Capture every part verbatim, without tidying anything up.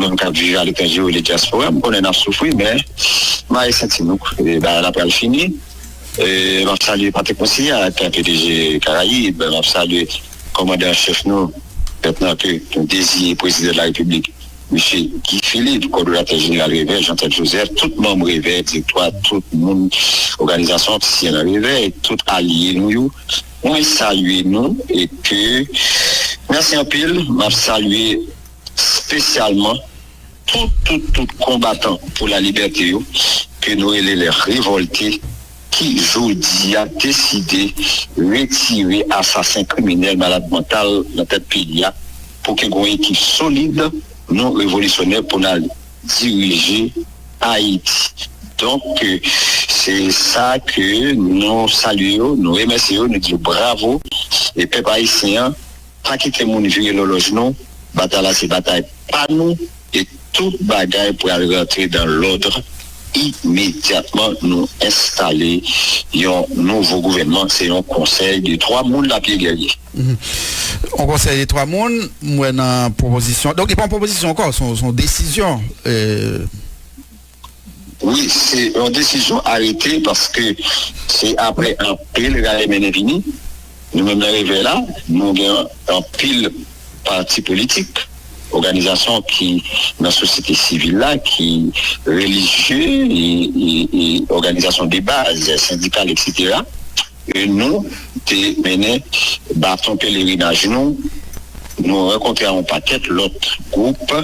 moun k ap viv aletranje, yo rele dyaspora, m konnen n ap soufri, men mare senti nou, e, bagay la pral fini. E, m ap salye Patrick Monsignor ak P D G Karayib, m ap salye kòmandan an chèf nou, lètnan ke nou deziye prezidan de la repiblik, mesye Guy Philippe, kòdonatè jeneral Revè, Jean Ted Joseph, tout manm Revè, direktwa, tout moun, òganizasyon ki siyen nan Revè, tout alye nou yo, mwen salye nou e ke mèsi anpil, m ap salye espesyalman tout, tout, tout konbatan pou la libète yo, ke nou rele les révoltés, ki jodi a deside retire asasen kriminèl malad mantal nan tèt peyi a, pou ke gon ekip solid, nou revolisyonè pou n al dirije Ayiti. Donk, se sa ke nou salye yo, nou remèsye yo, nou di yo bravo. E pèp ayisyen an, pa kite moun vire lòlòj nou. Batay la se batay pa nou e tout bagay pral rantre dan lòd imedyatman nou enstale yon nouvo gouvènman. Se yon konsèy de twa moun, la, Pye Gèrye. On konsèy de twa moun, m wè nan pwopozisyon. Donk, li pa yon pwopozisyon ankò, se yon, se yon desizyon. Wi, se yon desizyon arete paske se apre anpil rale mennen vini. Nou menm nan Revè la, nou gen anpil pati politik, òganizasyon ki nan sosyete sivil la, ki relijye, e, e, e òganizasyon de baz, sendikal, etsetera. E nou te mennen baton pelerinaj nou, nou rankontre a yon pakèt lòt gwoup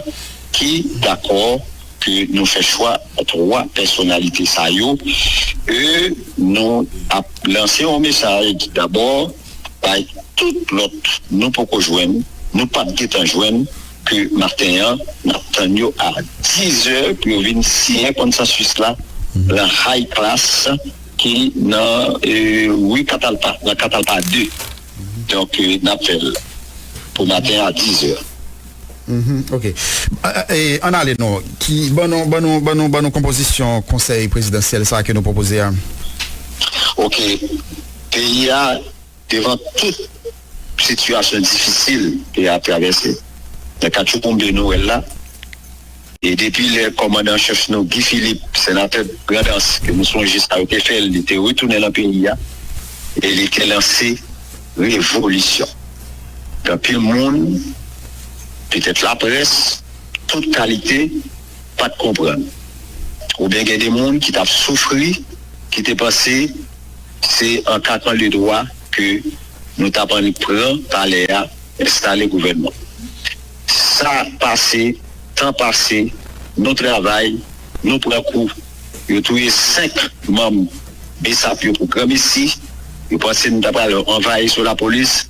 ki dakò ke nou fè chwa twa pèsonalite sa yo. E nou ap lanse yon mesaj dabò bay tout lòt nou poko jwenn, nou p ap gentan jwenn, ke maten an n ap tann yo a dizè pou yo vin siyen konsansis la nan High Class ki nan ri Katalpa, nan Katalpa de. Donk, n ap fè l pou maten a dizè. Ok. Ann ale non. Ki ban nou ban nou ban nou ban nou konpozisyon konsèy prezidansyèl sa ke nou pwopoze a. Ok. Peyi a devan tout sitiyasyon difisil peyi a ap travèse. Nan katchouboumbe nou wè l la. E depi lè kòmandan an chèf nou, Guy Philippe, senatè Grandans, ke nou sonje sa yo te fè l, li te retounen nan peyi a e li te lanse revolisyon. Gen anpil moun, petèt laprès, tout kalite, pa t konprann. Oubyen gen de moun ki t ap soufri, ki te panse se an kakan ledwa ke nou t ap annik pran palè a, enstale gouvènman. Sa pase, tan pase, nou travay, nou pran kou. Yo touye senk manm BSAP yo pou granmesi. Yo panse nou ta pral anvayi sou lapolis.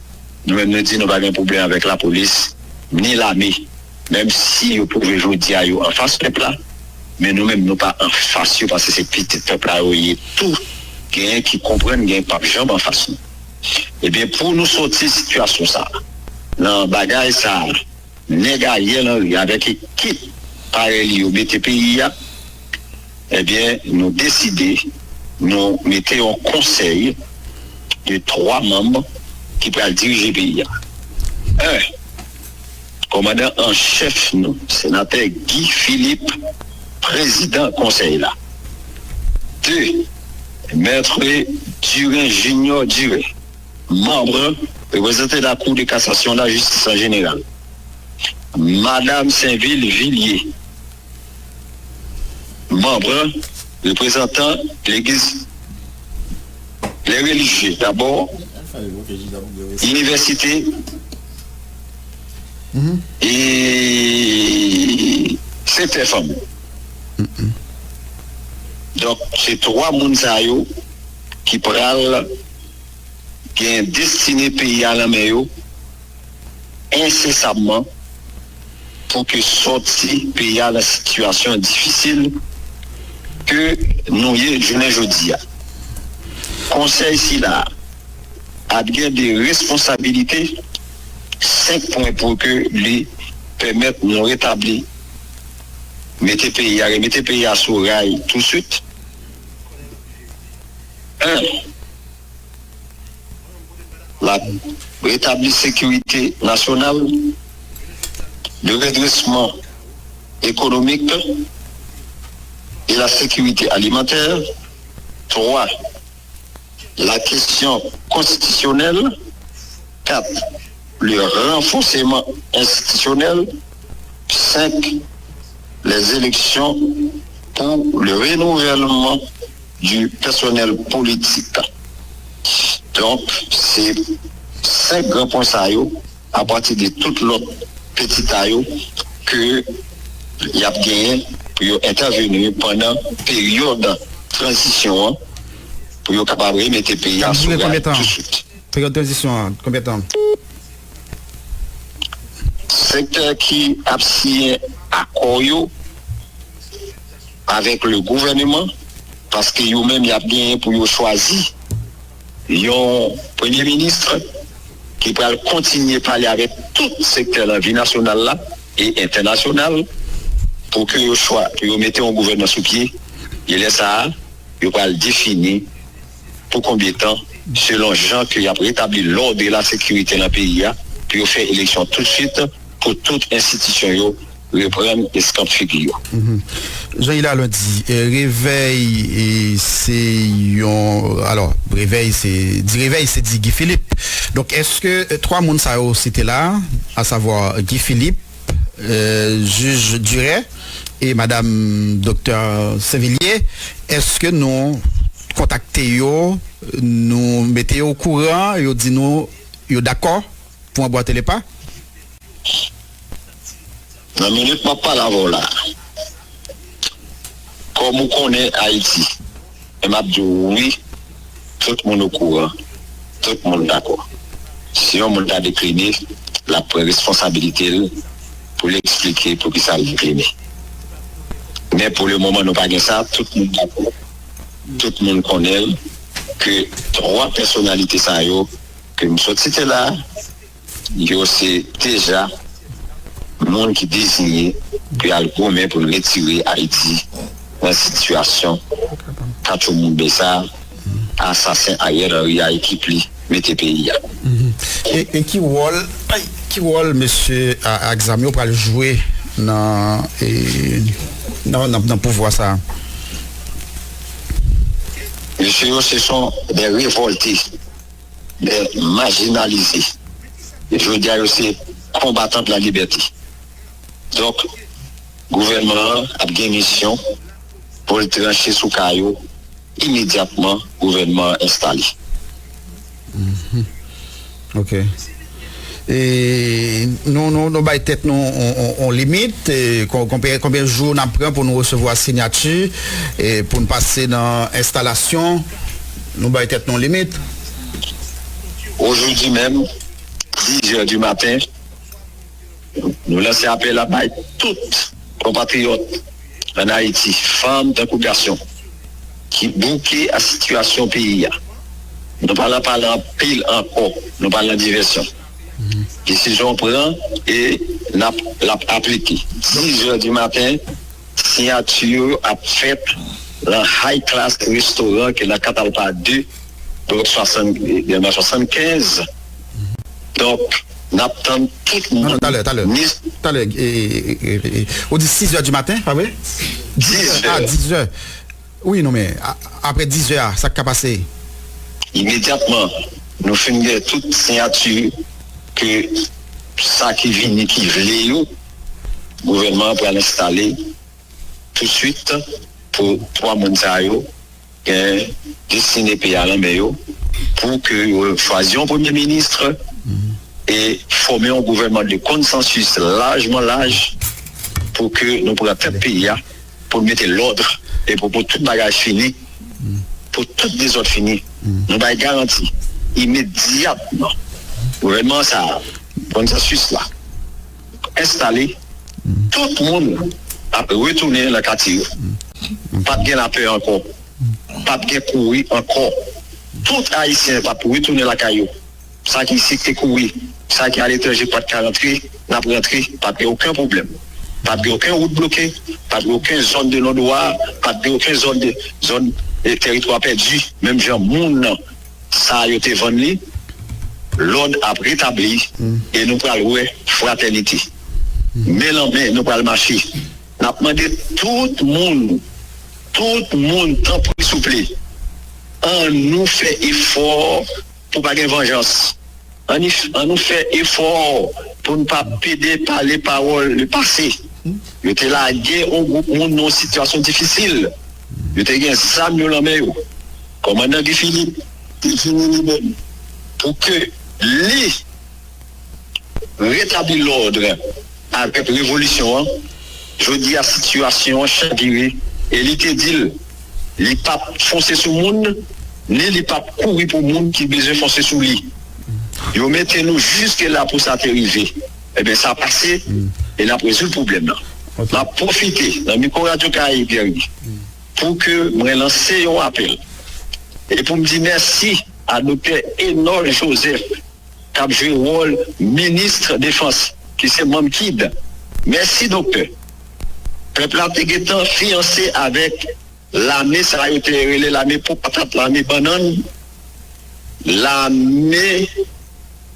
Nou menm nou di nou pa gen pwoblèm avèk lapolis ni lame. Menm si yo pwouve jodi a yo anfas pèp la, men nou menm nou pa anfas yo paske se pitit pèp la yo ye tou. Genyen ki konprann, genyen k p ap janm anfas nou. Ebyen, pou nou soti sitiyasyon sa a, nan bagay sa a, nèg Ariel Henry avèk ekip parèy li yo mete peyi a, ebyen, nou deside, nou mete yon konsèy de twa manm ki pral dirije peyi a. En, kòmandan an chèf nou, senatè Guy Philippe, prezidan konsèy la. De, mèt Durin Junior Durin, manm, reprezante la Cour de cassation, la justice en général. Madanm Sainvil Villiers, manm, reprezantan legliz, lè relijye dabò, inivèsite e sektè fanm. Donk, se twa moun sa yo ki pral gen destine peyi a nan men yo ensesabman pou ke sòti peyi a nan sitiyasyon difisil ke nou ye jounen jodi a. Konsèy sila a ap gen de responsabilite, senk pwen pou ke li pèmèt nou retabli, mete peyi a, remete peyi a sou ray touswit. En, la retabli sekirite nasyonal, le redresman économique et la sécurité alimentaire. Trois, la question constitutionnelle. Quatre, le renforcement institutionnel. Cinq, les élections pour le renouvellement du personnel politique. Donk, se senk gran pwen sa yo, apati de tout lòt peti ta yo, ke y ap genyen pou yo entèveni pandan peryòd tranzisyon an, pou yo kapab remete peyi a sou ray touswit. Peryòd tranzisyon an, konbyen tan? Sektè ki ap siyen akò yo avèk le gouvèneman, paske yo menm y ap genyen pou yo chwazi yon premye minis ki pral kontinye pale avèk tout sektè nan vi nasyonal la e entènasyonal pou ke yo chwa, pou yo mete yon gouvènman sou pye. E lè sa a, yo pral defini pou konbyen tan, selon jan ke y ap retabli lòd e lasekirite nan peyi a, pou yo fè eleksyon toutswit, pou tout enstitisyon yo reprann eskanp figi yo. Jan Hilaire di, eh, revèy, eh, se yon, alò, revèy se, di revèy se di Guy Philippe. Donk, èske, eh, twa moun sa yo site la, asavwa Guy Philippe, eh, jij Duret e madam doktè Sainvillier, èske nou kontakte yo, nou mete yo okouran, yo di nou yo dakò pou anbwate lepa? Nan minit m ap pale avè w la, kòm ou konnen Ayiti, e m ap di w wi, tout moun okouran, tout moun dakò. Si yon moun ta dekline, l ap pran responsabilite l pou l eksplike poukisa l dekline. Men pou le moman, nou pa gen sa, tout moun dakò, tout moun konnen l, ke twa pèsonalite sa yo ke m sot site la, yo se deja moun ki deziye pou y al goumen pou n retire Ayiti nan sitiyasyon katchoumounbe sa a, asasen Ariel Henry a, ekip li mete peyi a. E, e ki wòl, ay, ki wòl mesye a, ak zam yo pral jwe nan, e, nan, nan, nan pouvwa sa a? Mesye yo, se son de revòlte, de majinalize. E jodi a, yo se konbatan de la libète. Donk, gouvènman an ap gen misyon pou l tranche sou ka yo imedyatman gouvènman an enstale. Ok. E nou, nou, nou bay tèt nou on, on, on limit, e, kon-, konbyen, konbyen jou n ap pran pou nou resevwa siyati, e, pou n pase nan enstalasyon, nou bay tèt nou limit? Ojodi menm, dizè di maten, nou lanse apèl la bay tout konpatriyòt ann Ayiti, fanm tankou gason, ki bouke ak sitiyasyon peyi a. Nou pa nan pale anpil ankò, nou pa nan divèsyon. Desizyon pran e n ap, l ap aplike. Dizè di maten, siyati yo ap fèt nan High Class Restaurant ki nan Katalpa de, blòk swasann, nan swasannkenz. Donk, n ap tann tout moun. Non, non, talè, talè. Talè, e, e, e, e, ou di sizè di maten, pa vre? Dizè. A, dizè. Wi, non, men, a, apre dizè a, sa k ka pase? Imedyatman, nou fin gen tout siyati ke sa ki vini, ki vle yo, gouvènman an pral enstale toutswit pou twa moun sa yo gen destine peyi a nan men yo, pou ke yo chwazi yon premye minis e fòme yon gouvènman de konsansis lajman laj pou ke nou pran tèt peyi a, pou n mete lòd e pou, pou tout bagay fini, pou tout dezòd fini. Nou bay garanti imedyatman gouvènman sa a, konsansis la, enstale, tout moun ap retounen nan katye yo. P ap gen lapè ankò. P ap gen kouri ankò. Tout Ayisyen p ap retounen lakay yo. Sa ki isit te kouri, sa ki aletranje pa t ka rantre, n ap rantre, p ap gen okenn pwoblèm. P ap gen okenn wout bloke, p ap gen okenn zòn de non dwa, p ap gen okenn zòn de, zòn de tèritwa pèdi, menm jan moun nan sa yo te vann li, lòd ap retabli e nou pral wè fratènite. Men nan men, nou pral mache. N ap mande tout moun, tout moun, tanpri, souple, ann nou fè efò pou pa gen vanjans. Ann, ann nou fè efò pou n pa pede pale pawòl lepase. Yo te lage yon gwoup moun nan yon sitiyasyon difisil. Yo te gen zam yo nan men yo. Kòmandan Guy Philippe te vini li menm pou ke li retabli lòd avèk revolisyon an. Jodi a, sitiyasyon an chavire e li te di l, li p ap fonse sou moun, ni li p ap kouri pou moun ki bezwen fonse sou li. Yo mete nou jiske la pou sa te rive. Ebyen, sa pase e n ap rezoud pwoblèm nan. M ap pwofite nan mikwo Radyo Karayib, Guerrier, pou ke mwen lanse yon apèl e pou m di mèsi a Doktè Enol Joseph k ap jwe wòl minis defans, ki se manm kid. Mèsi, doktè. Pèp la te gentan fiyanse avèk lame sa yo te rele lame po patat, lame bannann, lame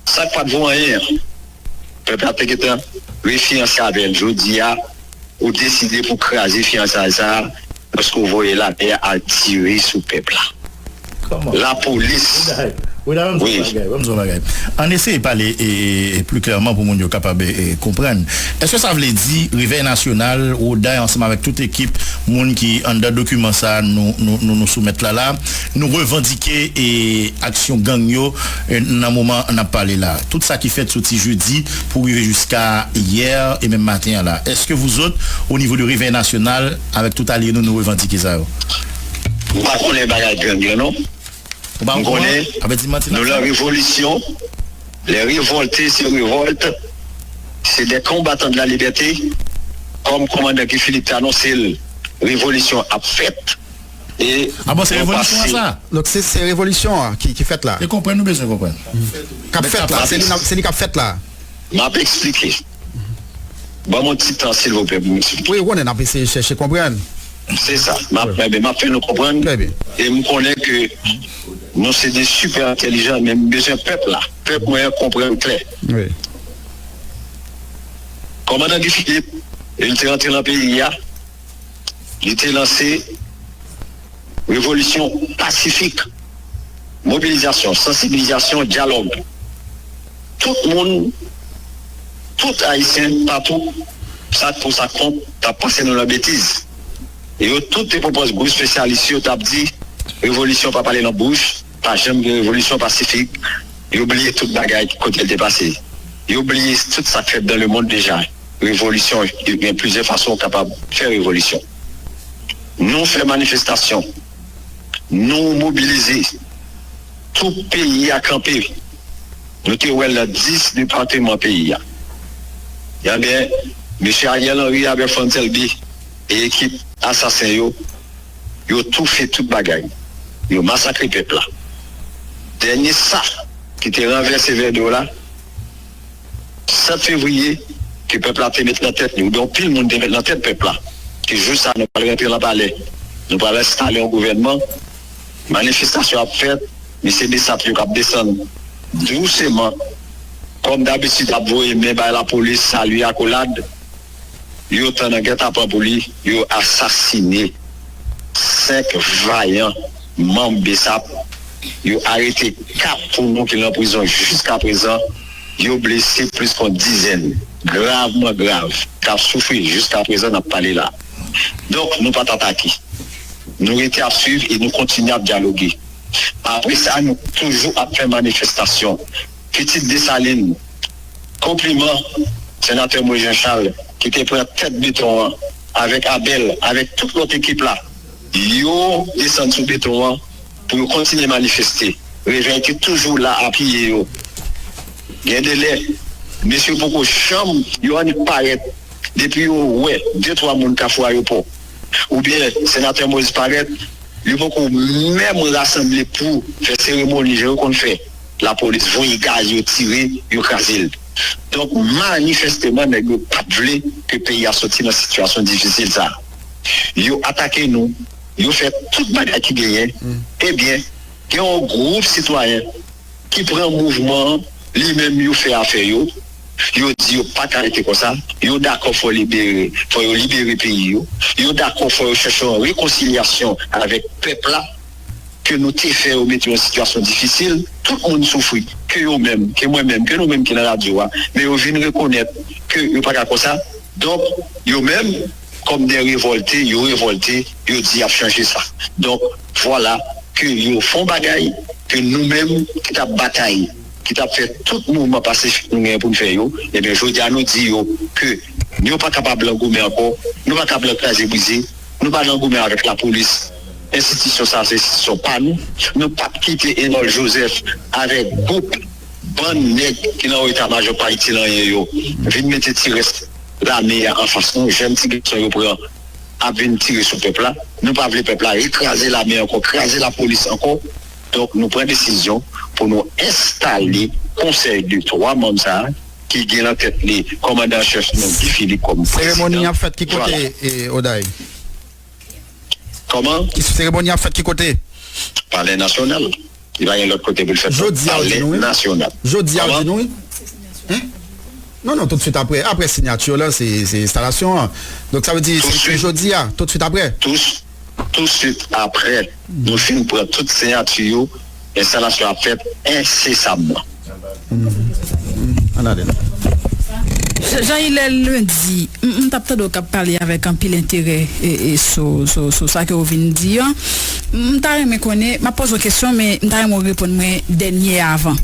sa k pa t vo anyen an. Pèp la te gentan refiyanse avè l. Jodi a, ou deside pou kraze fiyansay sa a, paske w voye lame a al tire sou pèp la. Lapolis. Wi. An eseye pale e, e, e pli klèman pou moun yo kapab e, e, konprann. Èske sa vle di Revèy Nasyonal, Roday, ansanm avèk tout ekip moun ki anndan dokiman sa a nou, nou, nou, nou soumèt la la, nou revandike e, aksyon gang yo e, nan moman n ap pale la? Tout sa ki fèt soti jedi pou rive jiska yè e menm maten an la. Èske vous autres, au niveau de Revèy Nasyonal, avèk tout alye nou, nou revandike sa yo? M pa konnen bagay gang yo, non. Ou pa konnen? M konnen nou lan revolisyon. Les révoltés se révoltent. C'est des combattants de la liberté. Kòm kòmandan Guy Philippe te anonse l, revolisyon ap fèt. E ah bon, se revolisyon an sa? Donk se, se revolisyon an ki, ki fèt la. E konprann, nou bezwen konprann. K ap fèt la, se li, se li k ap fèt la. M ap eksplike. Ban m yon ti tan, silvouplè, pou m eksplike. Wi, ou konnen n ap eseye chèche konprann. Se sa. M ap, ebyen, m ap fè nou konprann. E m konnen ke nou se de sipè entèlijan, men m bezwen pèp la. Pèp mwen an konprann klè. Kòmandan Guy Philippe, lè l te rantre nan peyi a, li te lanse revolisyon pasifik, mobilizasyon, sansibilizasyon, dyalòg. Tout moun, tout Ayisyen, patou, sa k pou, sa k kont, t ap pase nou nan betiz. E yo tout te pran pòz gwo espesyalis yo, t ap di, revolisyon p ap ale nan bouch, pa janm gen revolisyon pasifik. Yo bliye tout bagay kote l te pase. Yo bliye tout sa k fèt dans le monde deja. Revolisyon, gen plizyè fason w kapab fè revolisyon. Nou fè manifestasyon. Nou mobilize. Tout peyi a kanpe. Nou te wè l nan dis depatman peyi a. Ebyen, mesye Ariel Henry avèk Frantz Elbé e ekip asasen yo, yo toufe tout bagay. Yo masakre pèp la. Dènye sa ki te ranvèse vèdo la, sèt fevriye, ke pèp la te met nan tèt li, oubyen yon pil moun te met nan tèt pèp la, ke jou sa a nou pral rantre nan palè, nou pral enstale yon gouvènman, manifestasyon ap fèt, mesye Bessap yo k ap desann douseman, kòm dabitid, ap voye men bay lapolis, salye, akolad, yo tann an gètapan pou li, yo asasine senk vayan manm Bessap, yo arete kat pou nou ki nan prizon jiskaprezan, yo blese plis ke yon dizèn, gravman grav, k ap soufri jiskaprezan, n ap pale la. Donk, nou pa t atake. Nou rete ap swiv e nou kontinye ap dyaloge. Apre sa, nou toujou ap fè manifestasyon. Pitit Desalin, konpliman, Senatè Moïse Jean Charles, ki te pran tèt beton an, avèk Abèl, avèk tout lòt ekip la. Yo desann sou beton an pou yo kontinye manifeste. Revèy te toujou la apiye yo. Gen de lè, mesye poko janm yo annik parèt. Depi yo wè de twa moun Kafou Ayewopò, oubyen Senatè Moïse parèt, yo poko menm rasanble pou fè seremoni jan yo konn fè. Lapolis voye gaz, yo tire, yo kraze l. Donk, manifesteman, nèg yo pa t vle ke peyi a soti nan sitiyasyon difisil sa a. Yo atake nou, yo fè tout bagay ki genyen. Ebyen, gen yon gwoup sitwayen ki pran mouvman an, li menm yo fè afè yo, Yo di yo pa ka rete konsa. Yo dakò fò libere, fò yo libere peyi yo. Yo dakò fò yo chèche yon rekonsilyasyon avèk pèp la ke nou te fè yo mete yon sitiyasyon difisil. Tout moun soufri, ke yo menm, ke mwen menm, ke nou menm ki nan radyo a. Men yo vin rekonèt ke yo pa ka konsa. Donk, yo menm, kòm de revòlte, yo revòlte, yo di y ap chanje sa. Donk, vwala ke yo fè yon bagay ke nou menm ki t ap batay, ki t ap fè tout mouvman pasifik nou genyen pou n fè yo, ebyen, jodi a nou di yo ke yo pa kapab lan goumen ankò, nou pa kapab lan kraze brize, nou pa lan goumen avèk lapolis. Enstitisyon sa a se enstitisyon pa nou. Nou p ap kite Enòl Jozèf avèk gwoup bann nèg ki nan eta majò k pa itil anyen yo vin mete ti rès lame a anfas nou. Jèn ti gason yo pran ap vin tire sou pèp la. Nou pa vle pèp la rekraze lame ankò, kraze lapolis ankò. Donk, nou pran desizyon pou nou enstale konsèy de twa manm sa a ki gen nan tèt li kòmandan an chèf nou, Guy Philippe, kòm prezidan. Seremoni ap fèt ki kote, Vwala. E, Oday? Kòman? Ki seremoni ap fèt ki kote? Palè Nasyonal. Li pa gen lòt kote pou l fèt non. Jodi a, w di Palè nou, wi. Nasyonal. Jodi a, w di Kòman? Nou, wi. Hein? Non, non, toutswit apre, apre siyati la, se, se enstalasyon an. Donk, sa vle di, se Toutswit. Jodi a, toutswit apre. Tous, toutswit apre, nou fin pran tout siyati yo, enstalasyon ap fèt ensesamman. Ann ale non. Jean Hilaire Lundi, m, m t ap tande w k ap pale avèk anpil enterè e, e sou, sou, sou sa ke w vin di an. M ta renmen konnen, m ap poze w kesyon, men m ta renmen w reponn mwen dènye avan.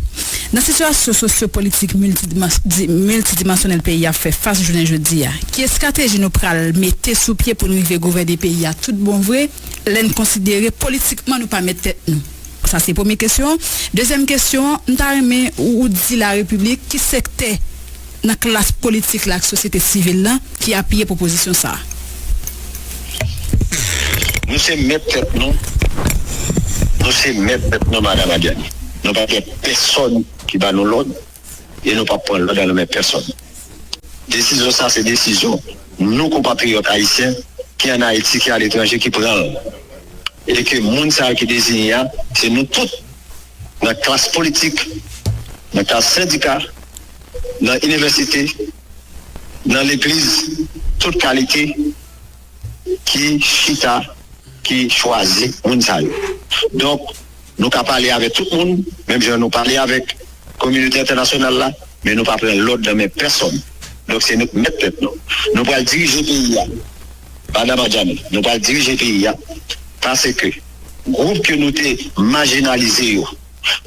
Nan sitiyasyon sosyopolitik miltidimans-, di-, miltidimansyonèl peyi a ap fè fas jounen jodi a, ki estrateji nou pral mete sou pye pou n rive gouvène peyi a tout bon vre, lè n konsidere politikman nou pa mèt tèt nou? Sa se premye kesyon. Dezyèm kesyon, m ta renmen ou, ou di larepiblik ki sektè nan klas politik la ak sosyete sivil la ki apiye pwopozisyon sa a. Nou se mèt tèt nou. Nou se mèt tèt nou, Madanm Adjani. Nou pa gen pèsòn ki ba nou lòd e nou p ap pran lòd nan men pèsòn. Desizyon sa se desizyon nou konpatriyòt ayisyen ki ann Ayiti, ki aletranje, ki pran l. E ke moun sa yo ki deziye a, se nou tout, nan klas politik, nan klas sendika, nan inivèsite, nan legliz, tout kalite, ki chita, ki chwazi moun sa yo. Donk, nou ka pale avèk tout moun, menm jan nou pale avèk kominote entènasyonal la, men nou pa pran lòd nan men pèsòn. Donk, se nou k mèt tèt nou. Nou pral dirije peyi a, Madanm Adjani, nou pral dirije peyi a, paske gwoup ke nou te majinalize yo,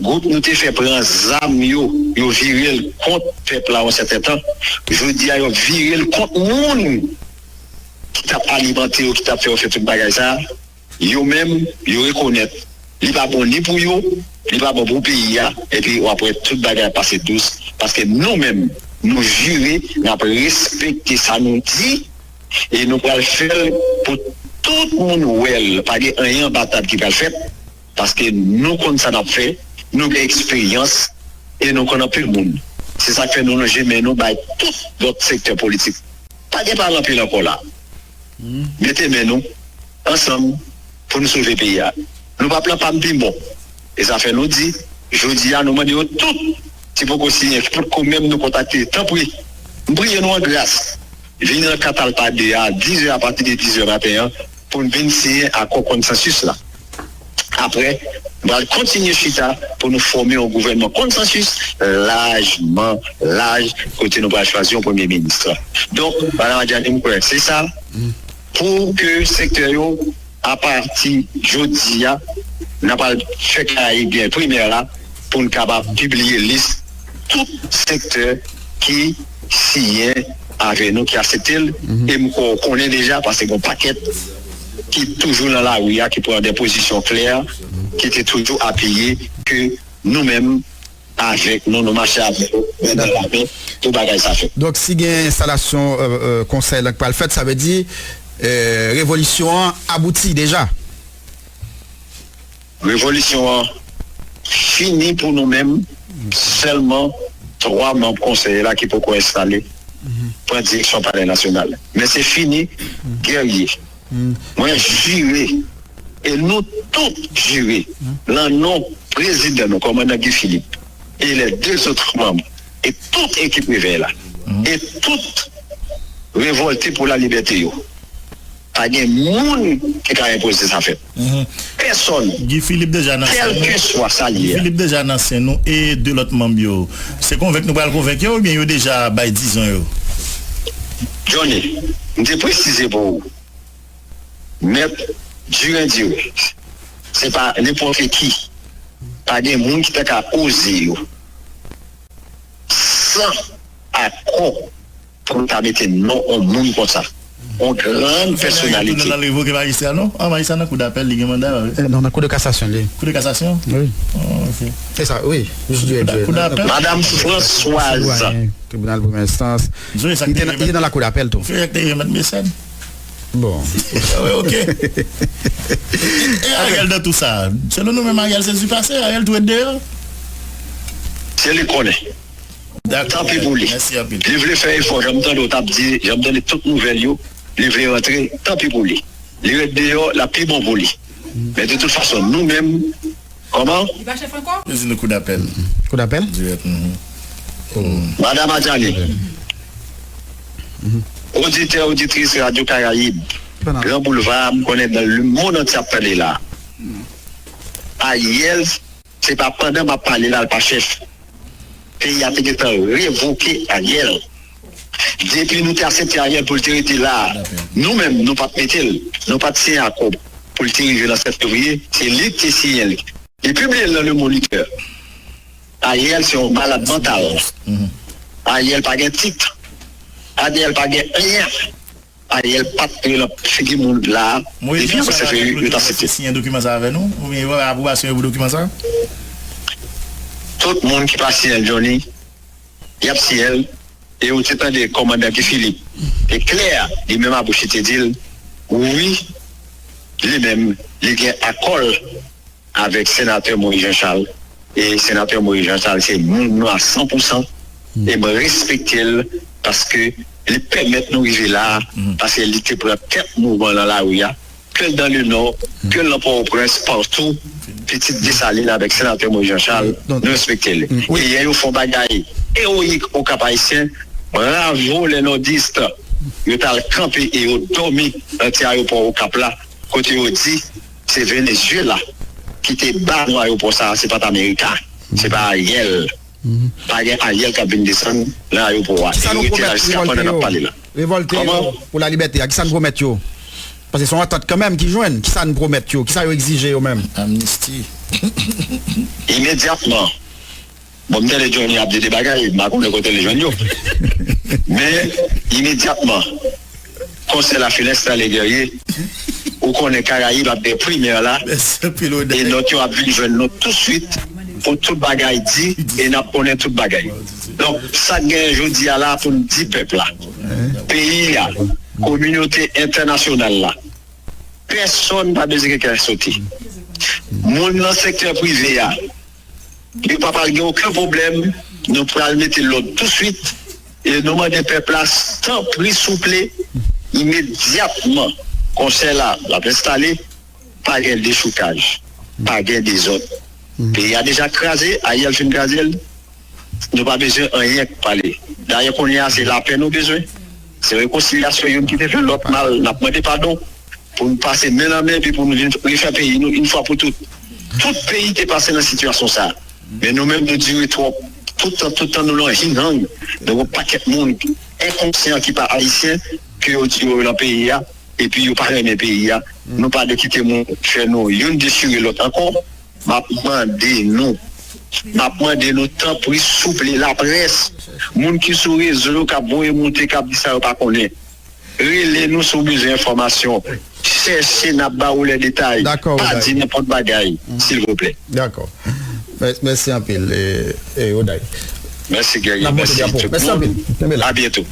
gwoup nou te fè pran zam yo, yo vire l kont pèp la yon sèten tan, jodi a yo vire l kont moun ki t ap alimante yo, ki t ap fè yo fè tout bagay sa a, yo menm, yo rekonèt li pa bon ni pou yo, li pa bon pou peyi a, epi w ap wè tout bagay ap pase dous, paske nou menm, nou jire n ap respekte sa nou di, e nou pral fè l pou tout moun wè l, pa gen anyen anba tab ki pral fèt, paske nou konn sa n ap fè, nou gen eksperyans, e nou konn anpil moun. Se sa k fè nou lonje men nou bay tout lòt sektè politik. Pa gen pale anpil ankò la. Mete men nou ansanm pou nou sove peyi a. Nou p ap lan pa m pi bon. E sa fè nou di, jodi a, nou mande yo tout, ki poko siyen, ki potko menm nou kontakte, tanpri, m priye nou an gras, vini nan Katalpa de a dizè, apati de dizè maten an, pou n vin siyen akò konsansis la. Apre, nou pral kontinye chita pou nou fòme yon gouvènman konsansis lajman laj, kote nou pral chwazi yon premye minis. Donk, Madanm Adjani, m kwè se sa. Pou ke sektè yo, apati jodi a, n ap al fè Karayib gen primè la, pou n kapab pibliye lis tout sektè ki siyen avè nou, ki aksepte l, e m kwè w konnen deja, paske gen yon pakèt ki toujou nan lari a, ki pran de pozisyon klè, ki te toujou apiye ke nou menm, avèk nou, nou mache avèk yo, men nan la men, pou bagay sa fèt. Donk, si gen enstalasyon, euh, euh, konsèy la k pral fèt, sa vle di, euh, revolisyon an abouti deja? Revolisyon an fini pou nou menm, sèlman twa manm konsèy la ki poko enstale pran direksyon Palè Nasyonal. Men se fini, gèrye. Mwen jire, e nou tout jire, nan non prezidan nou, kòmandan Guy Philippe, e les deux autres membres e tout ekip Revèy la, e tout Revòlte pou Lalibète yo. Pa gen moun ki ka enpoze sa fèt. Pèsòn. Guy Philippe deja nan sèn nou. Kèlkeswa sa l ye a. Guy Philippe deja nan sèn nou e de lòt manm yo. Se konvenk nou pral konvenk yo oubyen yo deja bay dizon yo? Johnny, m te presize pou ou. Mèt Durandure, se pa nenpòt ki. Pa gen moun ki ta ka oze yo. San akò pou nou ta mete non on moun konsa. On gran pèsonalite. Nan revoke majistra non? An majistra nan kou dapèl, li gen manda. Eh, non, nan kou de kasasyon li. Kou de kasasyon? Wi. Oh, ok. Se sa, wi. Kou dapèl. Madanm Françoise. Tribinal premyè enstans. Li te nan lakou dapèl tou. Mèt Mesen. Bon. Ok. E Ariel nan tou sa? Selon nou menm Ariel se sipase, Ariel tou ret deyò. Se li konnen. Tanpi pou li. Li vle fè efò, jan m tande w t ap di, jan m tande tout nouvèl yo, li vle rantre, tanpi pou li. Li ret deyò, l ap pi bon pou li. Men de tout fason, nou menm, kòman? Li pa chèf ankò? Yo di nou kou dapèl. Kou dapèl? Dirèk. Madanm Adjani, oditè, oditris Radyo Karayib, Gran Boulva, m konnen nan lemonn antye ap tande la. Ariel, se pa pandan m ap pale la, l pa chèf. Peyi a te gentan revoke Ariel. Depi nou te aksepte Ariel pou l te rete la, nou menm, nou pa t mete l, nou pa t siyen akò pou l te rive nan sèt fevriye, se li ki te siyen l. Li pibliye l nan Le Moniteur. Ariel se yon malad mantal. Ariel pa gen tit. Ariel pa gen anyen. Ariel pa t rele figi moun la. Depi yo se fè yo ta site. Siyen dokiman sa avè nou? Oubyen yo bay apwobasyon yo pou dokiman sa? Tout moun ki pa siyen l, Johnny, y ap siyen l. E ou te tande kòmandan Guy Philippe te klè, li menm a bouch li te di l, wi, li menm, li gen akò l avèk senatè Moïse Jean Charles. E senatè Moïse Jean Charles se moun nou a san pou san. E mwen respekte l paske li pèmèt nou rive la a, paske li te pran tèt mouvman nan lari a, ke l nan Lenò, ke l nan Pòtoprens, patou, pitit Desalin avèk senatè Moïse Jean Charles, nou respekte l. E yè yo fè yon bagay ewoyik Okap Ayisyen, bravo les nordistes, yo t al kanpe e yo dòmi nan ti ayewopò Okap la, kote yo di se Venezuela ki te ba nou ayewopò sa a, se pa t Amerika, se pa Ariel. Pa gen Ariel k ap vin desann nan ayewopò a. E yo rete la jiska pandan n ap pale la. Revòlte yo pou lalibète a, kisa n pwomèt yo? Paske se yon antant kanmenm ki jwenn. Kisa n pwomèt yo? Kisa yo egzije yo menm? Amnisti. Imedyatman. Bon, m tande Johnny ap di de bagay, m pa konnen kote l jwenn yo. Men, imedyatman, konsèy la fin enstale Guerrier, ou konnen Karayib ap gen primè la, e nòt yo ap vin jwenn nou touswit pou tout bagay di, e n ap konnen tout bagay. Donk, sa k genyen jodi a la pou n di pèp la, peyi a, kominote entènasyonal la, pèsonn pa bezwen gen kè sote. Moun nan sektè prive a, yo pa pral gen okenn pwoblèm, nou pral mete lòd touswit, e nou mande pèp la, tanpri, souple, imedyatman, konsèy la, l ap enstale, pa gen dechoukaj, pa gen dezòd. Peyi a deja kraze, Ariel fin kraze l, nou pa bezwen anyen pale. Dayè, kounye a, se lapè nou bezwen. Se rekonsilyasyon, youn kite fè lòt mal, n ap mande padon. Pou nou pase men nan men, epi pou nou vin refè peyi nou yon fwa pou tout. Tout peyi te pase nan sitiyasyon sa a. Men nou menm, nou dire twòp. Tout tan, tout tan nou nan hinghang, nou gen yon pakèt moun enkonsyan ki pa ayisyen, ke yo di yo nan peyi a, epi yo pa renmen peyi a. Nou pa dwe kite moun fè nou youn dechire lòt ankò. M ap mande nou, m ap mande nou, tanpri, souple, laprès, moun ki sou rezo yo k ap voye monte, k ap di sa yo pa konnen. Rele nou si w bezwen enfòmasyon. Chèche, n ap ba ou lè detay. Pa di nenpòt bagay, silvouplè. Dakò. Mè- Mèsi anpil, e, e, Oday. Mèsi, Guerrier. Mèsi tout moun. A byento.